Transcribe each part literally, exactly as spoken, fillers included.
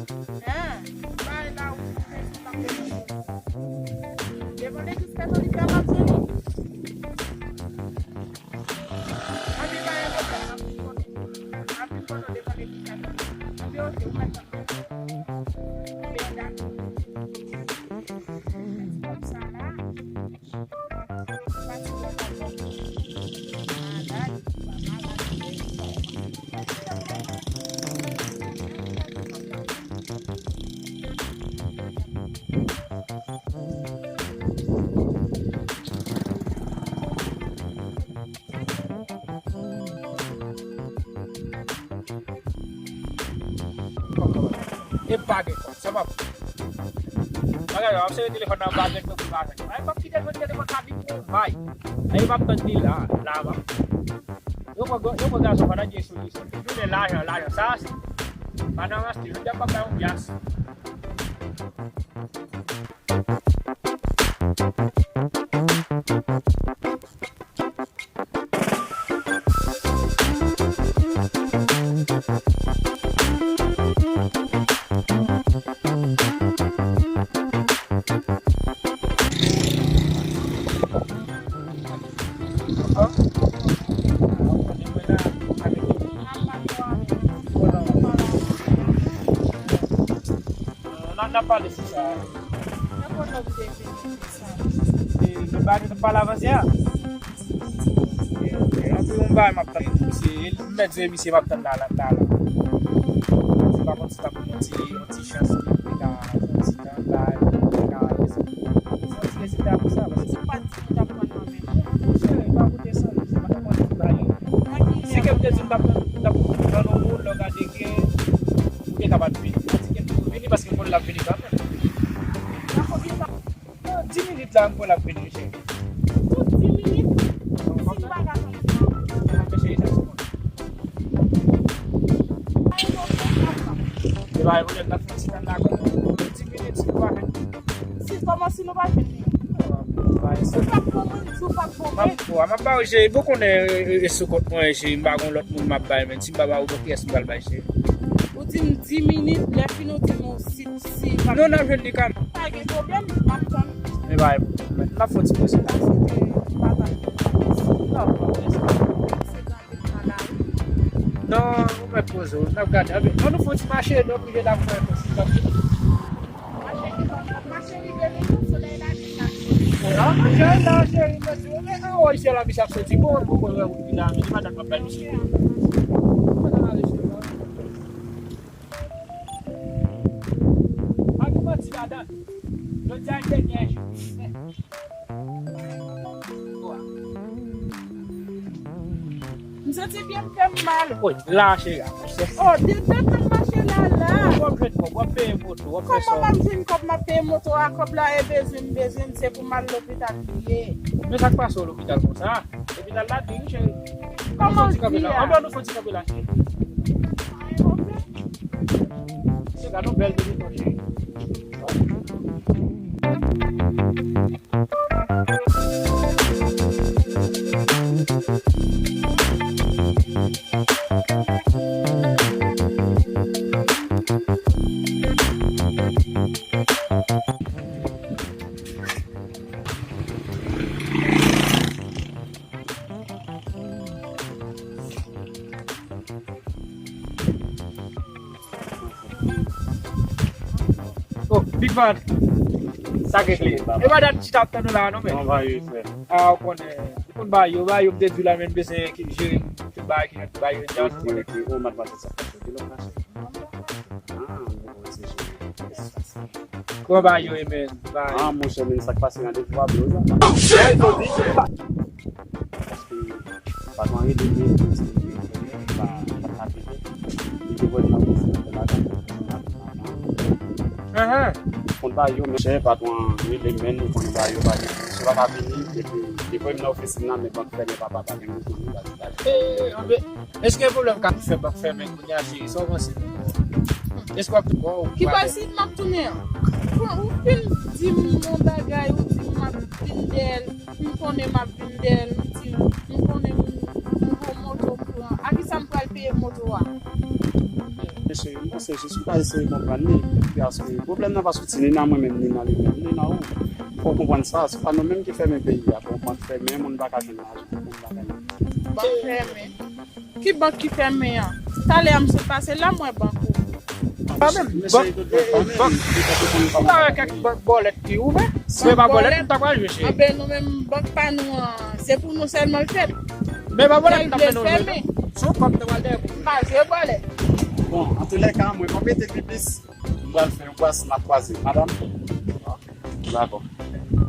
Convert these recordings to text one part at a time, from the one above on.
Hein? Bay la ou prezan la prezan. Devan legliz katolik la m ap jwenn li. Anpi pa gen pwoblèm, m ap vin konnen. M ap vin konnen devan legliz katolik. Anpi oke, ou mèt antre. Oke, dakò. Kòm sa la. E pa gen kòb, sa pa bon. Bagay yo, ap sere telefòn nan, pa gen kòb, pa gen kòb. Ay, pa kite jwenn telefòn sa vin pou bay. Ay, yo p ap tann li la, la, pa. Yo pran, yo pran gason, pa nan gen solisyon. Jounen lajan, lajan, sa se. Pa nan ranse, jodi a m ap bay yon pyas. N ap, n ap pale sou sa. Nan kote w te vini sou sa? E, nou pa, nou pa pale avan yè a? Anpil yon bagay m ap tann pou misye. E, m mèt di misye m ap tann la, la, la, la. Se pa konn si t ap yon ti, yon ti chans li, li ka fè yon ti tan la, li ka fè yon ti rezilta pou sa, paske si w pa t di m t ap pran nan men nou. Monchè, pa koute sa, se pa t ap pran nan men nou. Si ke m te di m t ap pran, m t ap pran nan men w, lè w gade ke ou te ka pa t vini. M pa di ke m te vini paske m konnen l ap vini kanmenm. Nan konbyen tan? Nan dis minit la, m kwè l ap vini, cheri. Tout dis minit? Si m pa ka tann. Cheri, sa se bon. E pa yon pwoblèm, n ap fè ti tann la, dis minit, si nou pa jwenn li. Si, kòman si nou pa jwenn li? Si w pa t bon moun, si w pa t bon moun. M ap, m ap ba w, cheri, bon konnen, e, e, e sou kont mwen, cheri, m pa gon lòt moun m ap bay, men si m pa ba ou, bon, kiyès m pral bay, cheri? Ou di m dis minit, lè fini ou di m ou si, si. Non, n ap jwenn li kanmenm. Pa gen pwoblèm, m ap tann. Men pa gen pwoblèm. N ap fè yon ti poze la. Pase ke m pa tann. Non, non, non. Se kanpe m nan lari. Non, ou mèt poze w. N ap gade. Ann nou fè yon ti mache, nou oblije la pou mwen. Mache ki bò, mache rive nou, solèy la deja. A, mache la, cheri, mwen di w, men anwo isit la, misye ap soti. Bon, bon, bon, wè, ou vin la, men se pa dat m ap bay misye. Mwen nan lari, cheri. Pa gen manti ladan. Jodi a e dènye jou. M santi pye m fè m mal. Wi, la, cheri. Oh, de, de tan m mache la, la. W ap jwenn kòb, w ap peye moto, w ap fè sa. Kòman m ap jwenn kòb, m ap peye moto a, kòb la e bezwen m bezwen, se pou m al lopital li ye. Men sa k pase w lopital konsa? Lopital la di wi, cheri. Kòman w di a? Ann nou fè yon ti kanpe la, cheri. Se gade yon bèl debitan, cheri. Oh, Big Man. Sa k regle? E pa dat chita ap tann ou la, non, men. Non, pa yo, frè. Ah, ou konnen. Ou konn ba yo, ba yo, m te di w la, men m bezwen ki jere m, tout bagay ki nan ba yo, jan ou konnen. Ok, ok. Oh, madmwazèl, sa k pase? Ki lè w mache? Ah, bon, se jere. Kòman ba yo ye, men? Ba yo. Ah, monchè, men sa k pase randevou a, bro. Paske patwon an rele m, li di pa, pa t ka vini. Li te voye m nan ofis nan fè bagay. Ahan. Konn ba yo, men chè patwon an rele m, men nou konn ba yo pa gen, misye pa ka vini, epi li voye m nan ofis nan, men bank fèmen, papa, pa gen moun konn li pa di bagay. Eh, anbe, èske pwoblèm ka fè bank fèmen kounye a, cheri? Sa w panse? Èske w ap, wow, ki pati m ap tounen an? Bon, ou fin di m yon bagay, ou di m m ap vin dèyè l. M konnen m ap vin dèyè l, m di, m konnen m, m gon moto m pran, A kisa m pral peye moto a? Mesye, m panse jis ou ka eseye konprann li. Paske pwoblèm nan pa soti ni nan mwen menm, ni nan li menm, ni nan ou. Fò w konprann sa, se pa nou menm ki fèmen peyi a. Bank fèmen, moun pa ka jwenn lajan, moun pa ka jwenn. Bank fèmen? Ki bank ki fèmen an? Talè a m sot pase la, m wè bank ou. Pa menm, bank, bank, ou pa wè kèk bank bòlèt ki ouvè? Si se pa bòlèt, nou ta pral jwe, cheri. Anben, nou menm, bank pa nou an, se pou nou sèlman l fèt. Men pa bòlèt nou t ap mennen w jwe, non. Se yon kòb nou t ap al dèyè pou. M pa jwe bòlèt. Bon, antoulèka, mwen pa mete piplis. M pral fè yon pas, n ap kwaze. Madanm? Dakò.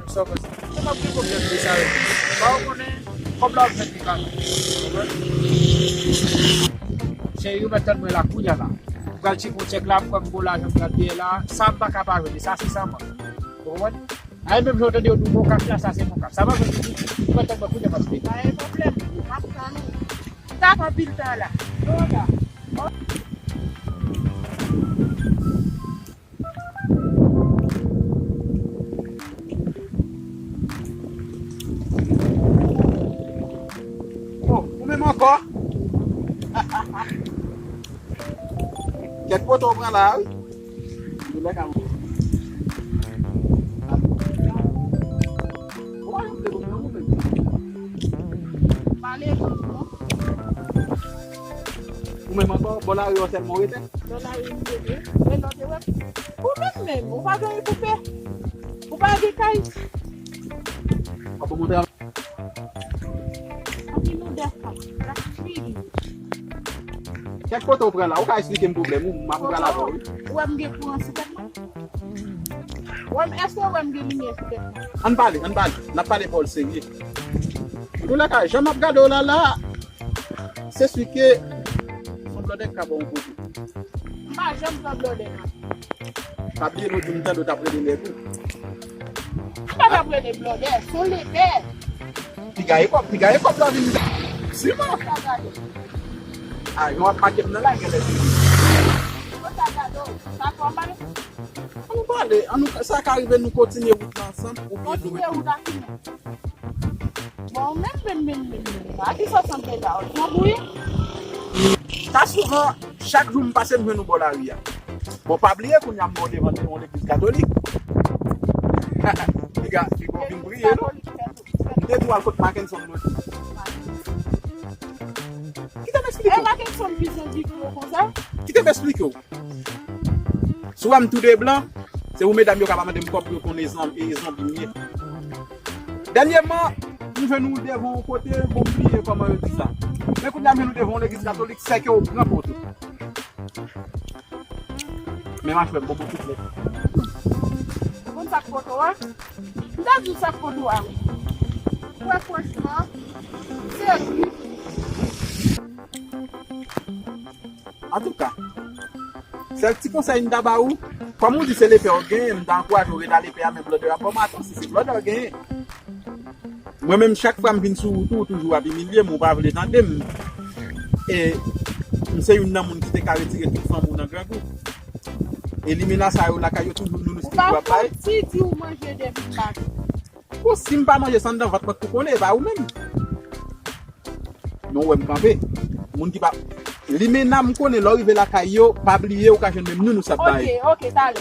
Sa w panse? Se pa gen pwoblèm de sa yo. Ba ou konnen kòb la ap fèt li pa. Cheri, ou mèt tann mwen la kounye a la. M pral tcheke yon tchèk la, m kwè m gon lajan m pral peye la. Sa m pa ka pa jwenn, sa se sa mwen. Ou konprann? Ay, menm jan w tande yo di w bon kach la, sa se bon kach. Sa pa vre, ou mèt tann mwen kounye a m ap esplike. Pa gen pwoblèm, m ap tann ou. Tap anpil tan la. Yo la. Oh, ou menm ankò? Kèk poto w pran la, wi. Ou lè ka. Ou pa yon vle bon nan ou menm. Pale bon, non. Ou menm ankò, bò lari an sèlman w rete? Bò lari m rete. Men lòt e wè. Ou menm menm, ou pa gen koupe. Ou pa gen kay. W ap montre. Anpil odè sa. Kèk kote w pran la, ou ka esplike m pwoblèm ou, m ap pral avè w, wi. Ou wè m gen kouran sou tèt mwen? Ou wè m, èske ou wè m gen limyè sou tèt mwen? Ann pale, ann pale. N ap pale pawòl serye. Antoulèka, jan m ap gade w la, la, se si ke se yon blòdè k ka ba w yon kote. M pa janm pran blòdè nan. Pa bliye lòt jou m tande w t ap rele nèg ou. M pa t ap rele blòdè, se yon lepè. Piga e kòb, piga e kòb la vin. Siman. Sa gade. A, yon ap make m nan la, genlè. Mwen sa gade w, sa kòman? Ann pale, ann, sa ka rive nou kontinye wout la ansanm, oubyen nou ret. Kontinye wout la ki men. Bon, menm, menm, menm, menm, menm. A kisa w sanble la? Ou pran bouyi? Ta souvan, chak jou m pase, m jwenn ou bò lari a. Bon, pa bliye, kounye a m wè w devan yon legliz katolik. Piga, piga w vin priye, non? M te di w al kot Mackenson lòt jou. Kite m eksplike w. E Mackenson ki zanmi pou yo konsa? Kite m eksplike w. Si w wè m tou de blan, se pou medam yo ka pa mande m kòb pou yo konnen zanmi, e zanmi m ye. Dènyèman, m jwenn ou devan yon kote, bon, m bliye kòman yo di sa. Men kounye a m jwenn ou devan yon legliz katolik, sèke w pran poto. Men m a fè m bon, bon tout lè. Ou konn sa k poto a? M ta di w sa k poto a, wi. Ou wè, franchman, se li. Antouka, sèl ti konsèy m ta ba ou, kòm ou di se lepè w genyen, m ta ankouraje w ret a lepè a, men blòdè a ba w maton si se blòdè w genyen. Mwen menm, chak fwa m vin sou wout ou, ou toujou ap imilye m, ou pa vle tande m. E m se youn nan moun ki te ka retire tout fanm ou nan grangou. E limena sa yo lakay yo toujou, nou, nou toujou ap bay. Ou pa fouti di w manje depi m pa gen. Bon, si m pa manje sa anndan vant mwen, tou konnen, e pa ou menm. Non, w wè m kanpe. Moun ki pa. Limena, m konnen lè w rive lakay yo, pa bliye ou ka jwenn menm nou, nou sa t bay. Ok, ok, talè.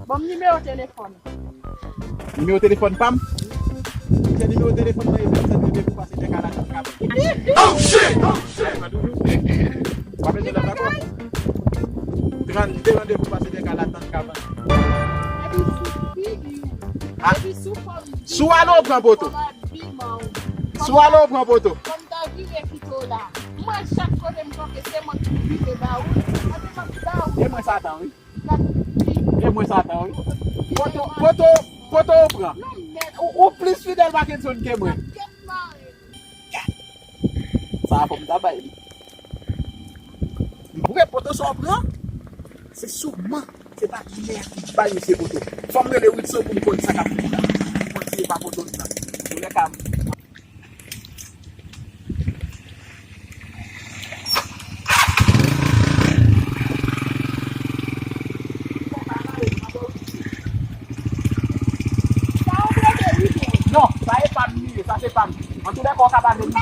Ban m nimewo telefòn. Nimewo telefòn pa m? Se nimewo telefòn mwen, e trannde randevou pase dèk a la tann kabann. Oh, shit! Oh, shit! W ap mete lòt ankò? Trannde randevou pase dèk a la tann kabann. Epi sou figi w. Ah. Epi sou fòm. Si w ale, w pran poto. Si w ale, w pran poto. Kòm ta vire kite w la. Mwen, chak kote m kanpe, se mwen ki vire ba ou. Anben, m ap ba ou. E mwen Satan, wi. E mwen Satan, wi. Poto, poto, poto w pran. Ou, ou plis fidèl Mackenson ke mwen. Sa a fò m ta bay li. Vre poto sa w pran, se souman, se pa ginè a ki bay misye poto. Fò m rele Wilson pou m konn sa k ap fèt la. Pou m konn si e pa poto m nan. Antoulèka, non, sa e pa m li ye, sa se pa m. Antoulèka, w ka pa vle m.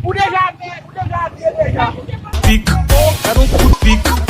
Ou deja veye, ou deja veye deja. Pik, gad yon kout pik.